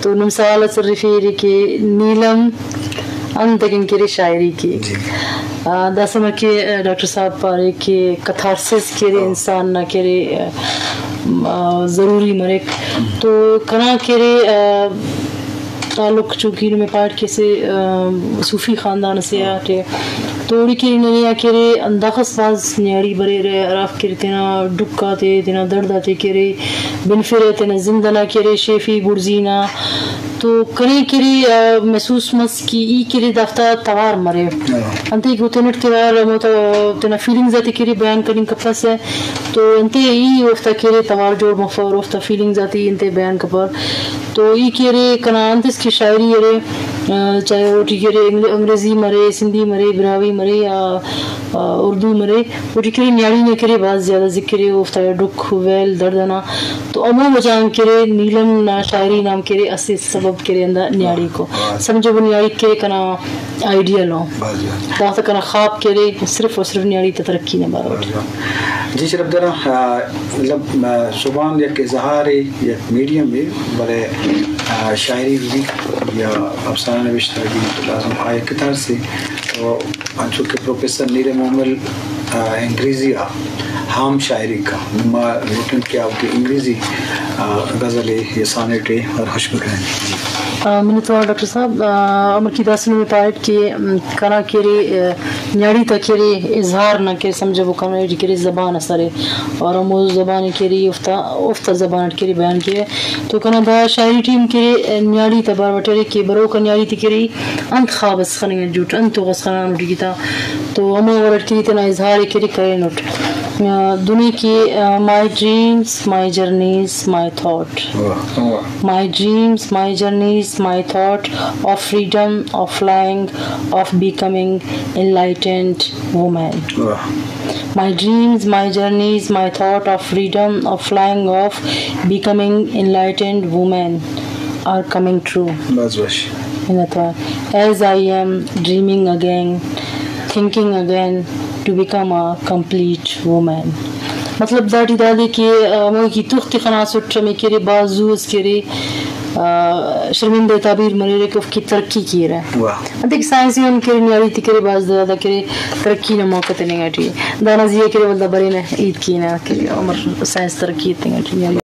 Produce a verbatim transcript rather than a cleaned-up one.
تو نم سوال اس ہرفیرے کہ نیلم انت اکن کہ ارے شاعری کے؟ جی۔ آ، داسہ ہمر کہ، آ، ڈاکٹر صاحب پارے کہ کتھارسس کہ ارے ہاں۔ انسان نا کہ ارے، آ، ضروری مریک۔ تو کنا کہ ارے، آ، تعلق چونکہ نمے پاٹ کہ اسہ، آ، صوفی خاندان اسے آ ٹے، تو اوڑے کہ ننے آ کہ ارے انداخس بھاز نیاڑی بریرہ، ہرافک کہ ارے تینا ڈکھ آتے، تینا دڑد آتے کہ ارے بنفرہ، تینا زند ئنا کہ ارے شیفی بڑزی نا۔ تو کنے کہ ارے، آ، محسوس مس کہ ای کہ ارے دافتا توار مرے۔ ہاں۔ انتئے کہ او تینٹ تیوار ہمو تو تینا فیلنگز آتے کہ ارے بیان کننگ کپسہ، تو انتئے ای اوفتا کہ ارے توار جوڑ مفر، اوفتا فیلنگز آتے ای انتئے بیان کپر۔ تو ای کہ ارے کنا انت اس کہ شاعری ارے، آ، چاہے اوٹی کہ ارے انگ-، انگریزی مرے، سندھی مرے، براہوئی مرے یا، آ، اردو مرے، اوٹی کہ ارے نیاڑی نا کہ ارے بھاز زیادہ ذکر ءِ، اوفتا ڈکھ، ویل، دڑد ئنا۔ تو ہمو وجہ آن کہ ارے نیلم نا شاعری نا ہم کہ ارے اسہ سبب کہ ارے ہندا نیاڑیکو۔ واہ۔ سمجھو نیاڑیک کہ ارے کنا آئیڈیل ءُ۔ بھاز جوان۔ دافتا کنا خواب کہ ارے صرف و صرف نیاڑی تا ترقی نا بارو ٹی۔ بھاز جوان۔ جی شرف دانا، آ، مطلب، آ، زبان یک اظہار ءِ، یک میڈیم ءِ، ولے، آ، شاعری بھی یا افسانہ نوشتہ بھی لازم آ یک کتاب سے تو انچو کہ پروفیسر نیر محمل، آ، انگریزی آ ہم شاعری کا، نما لوٹن کہ اوفتے انگریزی، آ، غزل ءِ یا سانیٹ ءِ ہر خوش بکنن۔ آ، منت وار ڈاکٹر صاحب، آ، امر کی داسہ نمے پاریٹ کہ، م، کنا کہ ارے، آ، نیاڑی تا کہ ارے اظہار نا کہ ارے سمجھبو کنا ایٹی کہ ارے زبان اس ارے اور ہمو زبان کہ ارے اوفتا، اوفتا زبان اٹ کہ ارے بیان کیوہ۔ تو کنا دا شاعری ٹی ہم کہ ارے نیاڑی تا بارو اٹ ارے کہ بروکا نیاڑی تے کہ ارے انت خواب اس خننگ اٹ جوٹ، انت تغ اس خنانٹ ای ٹی تا۔ تو ہمو وڑ اٹ کہ ارے تینا اظہار ءِ کہ ارے کرینٹ۔ آ، دنے کہ، آ، my dreams, my journeys, my thought. واہ۔ واہ۔ My dreams, my journeys, my thought of freedom, of flying, of becoming enlightened woman. واہ۔ My dreams, my journeys, my thought of freedom, of flying, of becoming enlightened woman are coming true. بس بس۔ منت وار۔ As I am dreaming again, thinking again to become a complete woman. مطلب داٹی دادے کہ، آ، ہمو کہ تخت خناسٹ ہمے کہ ارے بھاز زو اس کہ ارے، آ، شرمندہ تعبیر مریرہ کہ اوفک ترقی کیرہ۔ واہ۔ انتئے کہ سائنس ہم کہ ارے نیاڑی تے کہ ارے بھاز زیادہ کہ ارے ترقی نا موقع تننگ ٹی۔ دانا زیہا کہ ارے ولدا برینہ ہیت کینہ کہ عمر سائنس ترقی ایتنگ ٹی۔